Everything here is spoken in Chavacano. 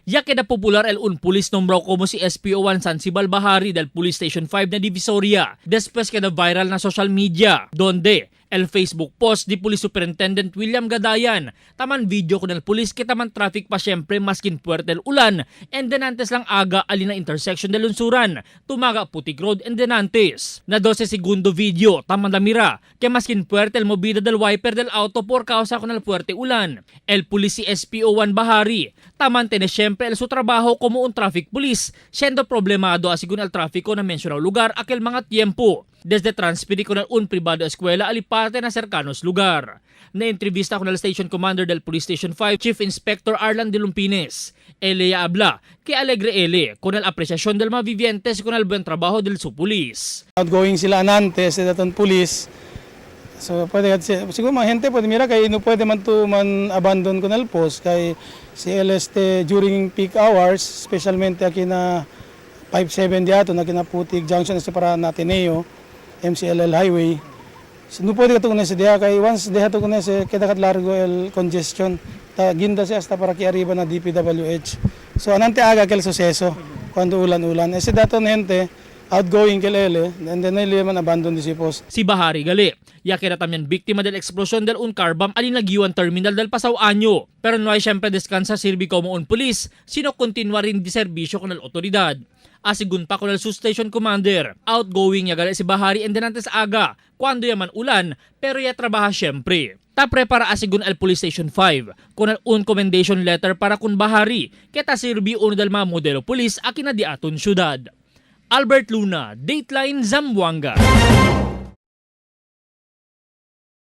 Ya queda popular el un pulis nombrado como si SPO1 Sansibal Bahari del Police Station 5 na Divisoria. Después queda viral na social media, donde el Facebook post di Police Superintendent William Gadayan. Taman video con el pulis que taman traffic pa siyempre maskin puerte el ulan and then antes lang aga ali na intersection del Lunsuran, tumaga Putik Road and then antes. Na 12 segundo video, taman damira, que maskin puerte el movida del wiper del auto por causa con el fuerte ulan. El pulis si SPO1 Bahari, taman tiene siyempre el su trabajo como un traffic police, siendo problemado asigun el tráfico na mencionado lugar aquel mga tiempo. Desde transferi con el un privado escuela alipate na cercanos lugar. Na entrevista con el station commander del Police Station 5, Chief Inspector Arlan de Lumpines. Ele habla que alegre ele con el apreciación del mga vivientes con el buen trabajo del su pulis. Outgoing sila antes, sa daton police. So pwede siguro mga gente pwede mira kay no pwede man to man abandon con el post kay si LST during peak hours, especialmente aquí na 57 diato na kinaputik junction sa para na Ateneo, MCLL highway. So, no pwede ka to kunese diha kay once diha to kunese queda kat largo el congestion. Ta ginda siya hasta para ki arriba na DPWH. So anante aga kel suceso cuando ulan-ulan. Ese daton gente outgoing kel ele and then nili man abandon di si post. Si Bahari Gali, ya queda también víctima del explosión del un car bomb alin nagiwan terminal del pasado año. Pero no hay siyempre descansa sirvi como un pulis, sino continua rin di serbisyo con el otoridad. Asigun pa con el station commander, outgoing ya gali si Bahari en denantes aga, cuando yaman ulan, pero ya trabaja siyempre. Ta prepara asigun el Police Station 5 con el un commendation letter para kun Bahari, que ta sirvi uno del mga modelo pulis aki na di aton syudad. Albert Luna, Dateline Zamboanga.